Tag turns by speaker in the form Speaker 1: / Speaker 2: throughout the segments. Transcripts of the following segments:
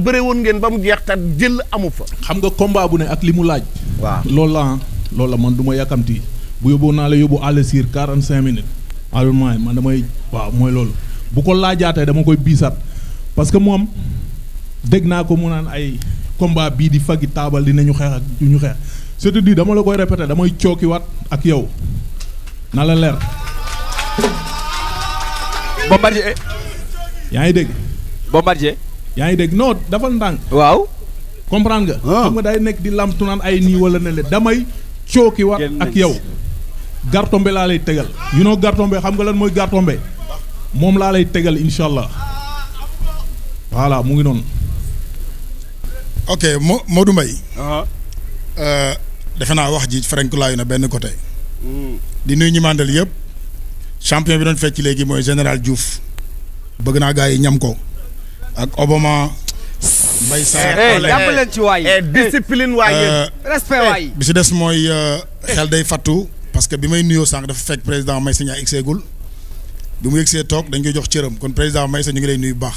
Speaker 1: bëre woon ngeen ba mu jeex te jël amu fa.
Speaker 2: xam nga combat bu ne ak li mu laaj.
Speaker 1: waaw
Speaker 2: loolu la man du ma yàkkamti bu yóbboo naa la yóbbu àll siir 45 minutes. allemaañ man damay waaw mooy loolu bu ko laajaatee dama koy biisaat parce que moom dégg naa ko mu naan ay combat bii di faggi taabal dinañu xeex ak du ñu xeex c'est-à-dire dama la koy répéter damay cookiwaat ak yow na la leer.
Speaker 3: Bombardier.
Speaker 2: yaa ngi dégg.
Speaker 3: Bombardier.
Speaker 2: yaa ngi dégg non dafa ndànk.
Speaker 3: waaw.
Speaker 2: comprendre nga. xam nga day nekk di lamtu naan ay nii wala ne le damay cookiwaat ak yow. gartombe laa lay tegal you know gartombe xam nga lan mooy gartombe moom laa lay tegal incha allah voilà mu ngi noonu.
Speaker 4: ok Modou Mbaye defe naa wax ji ferenkulaayu na benn côté. di nuyu ñi mandal yëpp. champion bi doon fecc léegi mooy général Diouf. bëgg naa gars yi ñam ko. ak Obama. Mbaye Sarr
Speaker 3: jàpp leen ci waay.
Speaker 1: discipline waay. respect waay.
Speaker 4: bi si des mooy xel day fattu. parce que bi may nuyoo sànq dafa fekk président Maysa ñaa egseegul bi mu yegsee toog dañ koy jox cëram kon président Maysa ñu ngi lay nuyu bu baax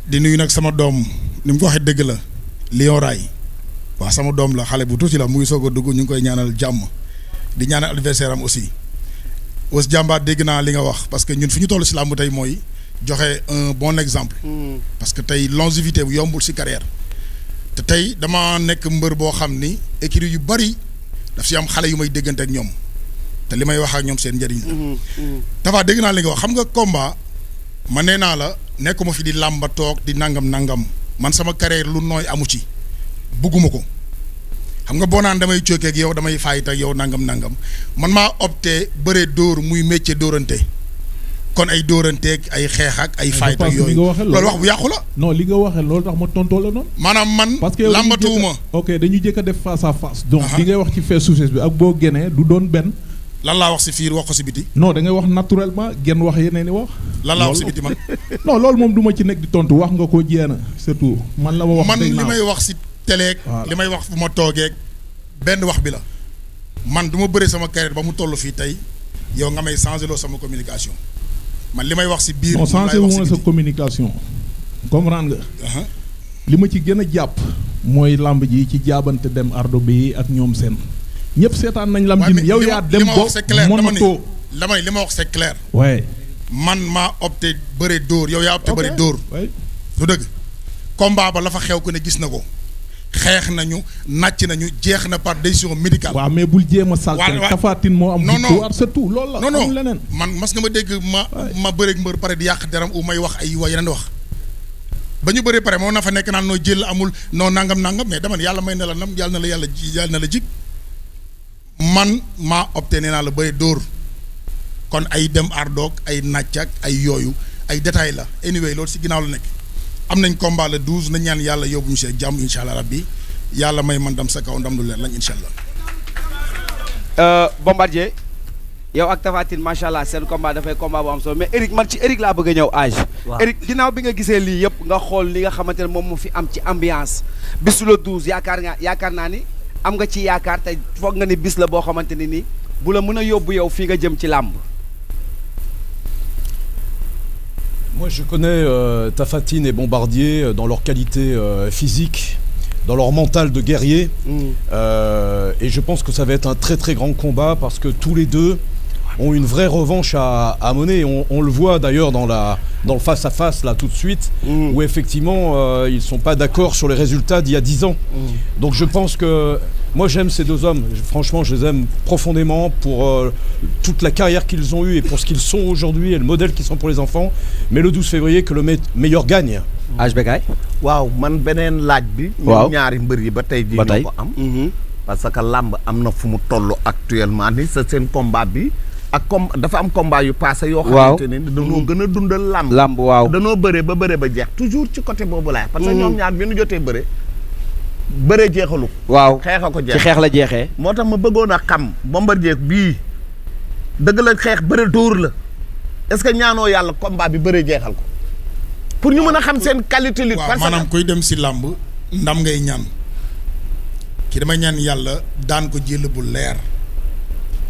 Speaker 4: di nuyu nag sama doom ni mu ko waxee dëgg la Lion Ray waaw sama doom la xale bu tuuti la mu ngi soog a dugg ñu ngi koy ñaanal jàmm di ñaanal adversaire am aussi jàmbaar dégg naa li nga wax parce que ñun fi ñu toll si làmb tey mooy joxe un bon exemple parce que tey longévité bu yombul si carrière te tey dama nekk mbër boo xam ni écurie yu bari daf si am xale yu may déggante ak ñoom te li may wax ak ñoom seen njëriñ la. Tapha dégg naa li nga wax xam nga combat man nee naa la nekkuma fi di làmba toog di nangam man sama carrière lu nooy amu ci bugguma ko xam nga boo naan damay cookee ak yow damay fayit ak yow nangam man maa opté bëree dóor muy métier dóorante kon ay dóoranteeg ay xeex ak ay fayit ak yooyu loolu wax bu yàqu la.
Speaker 2: non li nga waxee loolu tax ma tontoo la noonu.
Speaker 4: maanaam man
Speaker 2: parce que
Speaker 4: làmbatuwuma.
Speaker 2: ok dañu jëkk a def face à face. donc li ngay wax ci fait succès bi ak boo génnee du doon benn.
Speaker 4: lan laa wax si fiir wax ko si biti.
Speaker 2: non da ngay wax naturellement genn wax yeneen i wax.
Speaker 4: lan laa wax si biti man.
Speaker 2: non loolu moom du ma ci nekk di tontu wax nga ko jéena surtout man la ma wax.
Speaker 4: man li may wax si télé. li may wax fu ma toogee benn wax bi la. man du ma bëre sama carrière ba mu toll fii tey yow nga may changé loo sama communication. man li may wax si biir.
Speaker 2: non changé wu ma sa communication. comprendre nga. li ma ci gën a jàpp. mooy lamb ji ci jaabante dem ardo bi ak ñoom seen. ñëpp seetaan nañ lam ji yow yaa dem bo monotoo
Speaker 4: damay li ma wax c'est clair.
Speaker 2: waaye.
Speaker 4: man maa opté bëre dóor yow yaa opté bëre dóor. du dëgg. combat ba la fa xew ko ne gis na ko. xeex nañu nàcc nañu jeex na par décision médicale.
Speaker 2: waaw mais bul jéem a salté Tapha Tine moo am. victoire c'est tout loolu la.
Speaker 4: non
Speaker 2: leneen
Speaker 4: man mas nga ma dégg ma bëreeg mbër pare di yàq deram u may wax ay yeneen wax. ba ñu bëree pare moo na fa nekk naan noo jël amul noo nangam mais dama ne yàlla may na la nam yàlla na la jig man maa opté nee naa la bëri dóor kon ay dem ardoog ay nàcc ak ay yooyu ay détails la anyway loolu si ginnaaw la nekk. am nañ combat le 12 nañ ñaan yàlla yóbbu ñu see jàmm incha allah rabbi yàlla may man dam sa kaw ndam lu leer lañ incha
Speaker 3: allah. Bombardier yow ak Tapha Tine macha allah seen combat dafay combat bu am solo mais Eric man ci Eric laa bëgg a ñëw âge. Eric ginnaaw bi nga gisee lii yëpp nga xool li nga xamante ne moom moo fi am ci ambiance bisu le 12 yaakaar naa ni am nga ci yaakaar te foog nga ni bis la boo xamante ni nii bu la mën a yóbbu yow fii nga jëm ci làmb.
Speaker 5: Moi, je connais Tapha Tine et Bombardier dans leur qualité physique, dans leur mental de guerrier. Et je pense que ça va être un très très grand combat parce que tous les deux ont une vraie revanche à mener. On le voit d'ailleurs dans le face-à-face là tout de suite, où effectivement ils ne sont pas d'accord sur les résultats d'il y a 10 ans. Donc je pense que moi j'aime ces deux hommes, franchement je les aime profondément pour toute la carrière qu'ils ont eue et pour ce qu'ils sont aujourd'hui et le modèle qu'ils sont pour les enfants. Mais le 12 février que le meilleur gagne.
Speaker 3: HBK
Speaker 1: waaw man beneen laaj bi.
Speaker 3: waaw
Speaker 1: ñoom ñaari mbër yi ba tey jii ñoo ko am. parce que làmb am na fu mu toll actuellement ni sa seen combat bi. ak dafa am combat yu passé yoo xamante ne dañoo gën a dundal làmb
Speaker 3: waaw
Speaker 1: dañoo bëre ba jeex toujours ci côté boobu laay parce que ñoom ñaar bi ñu jotee bëre jeexalu
Speaker 3: waaw
Speaker 1: xeex a ko jeex
Speaker 3: ci xeex la jeexee
Speaker 1: moo tax ma bëggoon a xam Bombardier bii dëgg la xeex bëre dóor la est-ce que ñaanoo yàlla combat bi bëre jeexal ko pour ñu mën a xam seen qualité lutte parce que
Speaker 4: maanaam kuy dem si làmb ndam ngay ñaan ki damay ñaan yàlla daan ko jël bu leer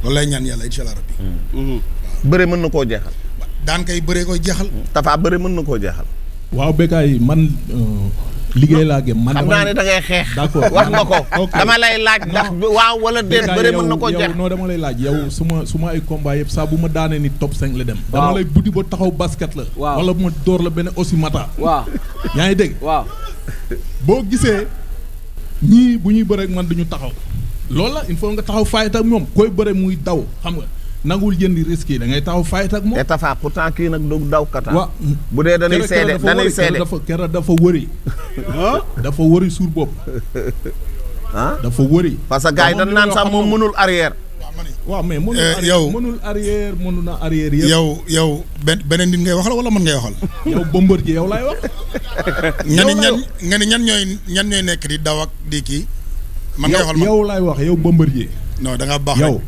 Speaker 4: loolu lay ñaan yàlla incha allah rabbi.
Speaker 1: bëre mën na koo jeexal.
Speaker 4: daan kay bëree koy jeexal.
Speaker 1: Tapha bëre mën na koo jeexal.
Speaker 2: waaw Bécaye man liggéey laa gëm. man
Speaker 1: xam naa ne da ngay xeex.
Speaker 2: d'accord
Speaker 1: wax nga ko. dama lay laaj ndax waaw wala déet bëre mën na ko jeex.
Speaker 2: non dama lay laaj yow suma ay combat yëpp saa bu ma daanee ni top 5 la dem. dama lay buddi ba taxaw basket la. wala bu ma door la benn aussi mata.
Speaker 3: waaw
Speaker 2: yaa ngi dégg.
Speaker 3: waaw
Speaker 2: boo gisee ñii bu ñuy bëre ak man duñu taxaw. loolu la il faut nga taxaw fight ak moom koy bëre muy daw xam nga. nangul jëndi risque yi da ngay taxaw fight ak moom.
Speaker 1: et Tapha pourtant kii nag du daw kata.
Speaker 2: waaw
Speaker 1: bu dee dañuy seede dañuy seede.
Speaker 2: kera dafa wëri. dafa wëri suur bopp. dafa wëri.
Speaker 1: parce que gars yi dañ naan sax moom mënul arrière.
Speaker 2: waaw mais mënul arrière mënul na arrière yëpp.
Speaker 4: yow beneen nit ngay waxal wala mën ngay waxal.
Speaker 2: yow Bombardier yow laay wax.
Speaker 4: nga ni ñan ñooy nekk di daw ak di kii. man ngay waxal
Speaker 2: yow laay wax yow Bombardier.
Speaker 4: non da ngaa baax
Speaker 2: yow.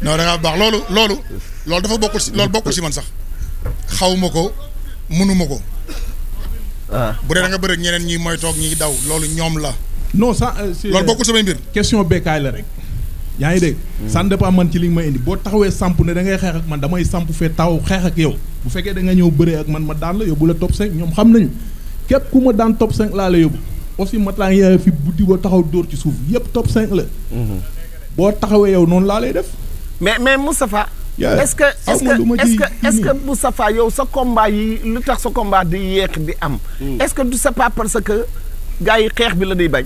Speaker 4: non da ngaa baax loolu dafa bokkul si man sax xawma ko mënuma ko. bu dee da nga bëri ñeneen ñi mooy toog ñi daw loolu ñoom la.
Speaker 2: non ça
Speaker 4: loolu bokkul samay mbir.
Speaker 2: question Bécaye la rek. yaa ngi dégg. ça dépend man ci li nga may indi boo taxawee samp ne da ngay xeex ak man damay samp fee taxaw xeex ak yow bu fekkee da nga ñëw bëree ak man ma daan la yóbbu la top 5 ñoom xam nañu képp ku ma daan top 5 laa la yóbbu. aussi mataa ngi fi buddi ba taxaw dóor ci suuf yëpp top 5 la. boo taxawee yow noonu laa lay def.
Speaker 1: mais Moustapha. est-ce que Moustapha yow sa combat yi lu tax sa combat di yéex di am. est-ce que du c'est pas parce que gars yi xeex bi la day bañ.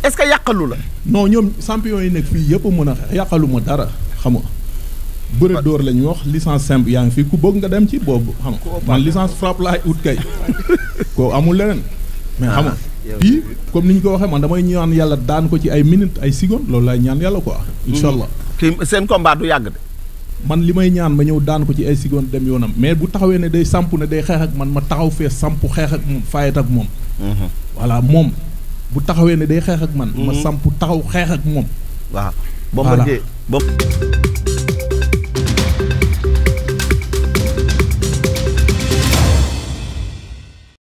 Speaker 1: est-ce que yàqalu la.
Speaker 2: non ñoom champion yi nekk fii yëpp mën a yàqalu ma dara xam nga. bëre door la ñu wax licence simple yaa ngi fii ku bëgg nga dem ci boobu xam nga man licence frappe laay ut kay. ko amul leneen. mais xam nga bii comme ni ñu ko waxee man damay ñaan yàlla daan ko ci ay minutes ay secondes loolu laay ñaan yàlla quoi. incha allah
Speaker 1: kii seen combat du yàgg de.
Speaker 2: man li may ñaan ma ñëw daan ko ci ay secondes dem yoonam mais bu taxawee ne day samp ne day xeex ak man ma taxaw fee samp xeex ak moom fayet ak moom. voilà moom bu taxawee ne day xeex ak man. ma samp taxaw xeex ak moom.
Speaker 1: waaw Bombardier